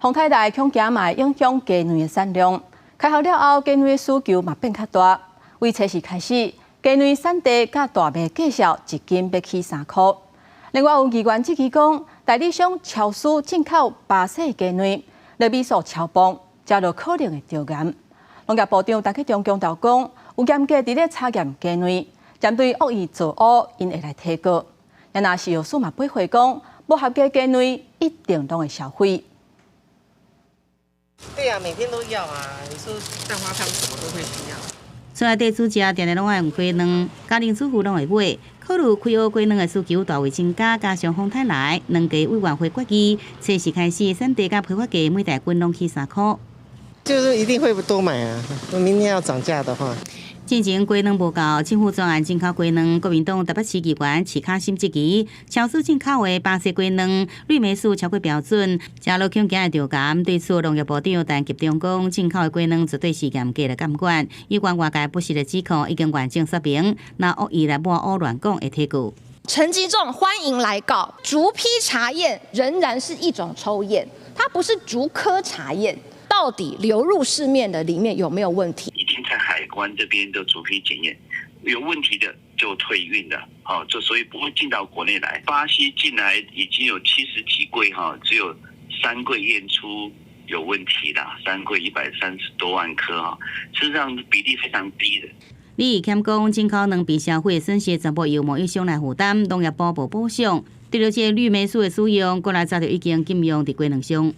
風颱來恐驚嘛會影響雞卵的產量。開學了後，雞卵的需求嘛變較大。為初四開始，雞卵產地佮大麥繼續一斤欲起3箍。另外有議員質疑講，代理商超輸進口巴西雞卵，氯黴素超磅，這就可能會著癌。農業部長陳吉仲強調講，有嚴格佇咧查驗雞卵，針對惡意造烏，𪜶會來提告。若食藥署嘛回應講，無合格雞卵一定攏會銷毀。對啊，每天都要啊，你說蛋花湯什麼都會需要。厝內底煮食，定定攏愛用雞卵，家庭主婦攏會買。考慮開學雞卵的需求大為增加，加上風颱來，卵價委員會決議，初四開始，產地佮批發價每大斤攏起3箍。就是一定會多買啊！明天要漲價的話。進前雞卵無夠，政府專案進口雞卵，國民黨台北市議員徐卡心質疑，超市進口的巴西雞卵氯黴素超過標準，食落恐驚會著癌。對此，農業部長陳吉仲講，進口的雞卵絕對是嚴格來監管，有關外界不實的指控已經完整說明，若惡意來抹烏亂講會提告。陳吉仲歡迎來告，逐批查驗仍然是一種抽驗，它不是逐顆查驗，到底流入市面的裡面有沒有問題？已經在海關這邊的逐批檢驗，有問題的就退運了，好，就所以不會進到國內來。巴西進來已經有70幾櫃哈，只有三櫃驗出有問題啦，三櫃130多萬顆哈，事實上比例非常低的。李義謙講，進口卵被銷毀損失全部由貿易商來負擔，農業部無補償。對著這個氯黴素的使用，國內早就已經禁用佇雞卵上。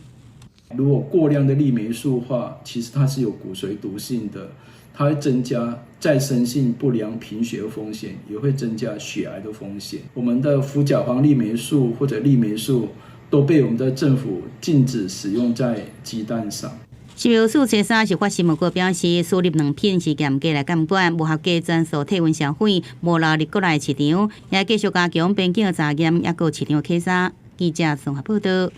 如果過量的氯黴素的話，其實它是有骨髓毒性的，它會增加再生性不良貧血的風險，也會增加血癌的風險。我們的氟甲磺氯黴素或者氯黴素都被我們的政府禁止使用在雞蛋上。食藥署初三是發新聞稿表示，輸入卵品是嚴格來監管，無合格全數退運銷毀，無流入國內市場，也繼續加強邊境的查驗，抑閣市場的稽查。記者綜合報道。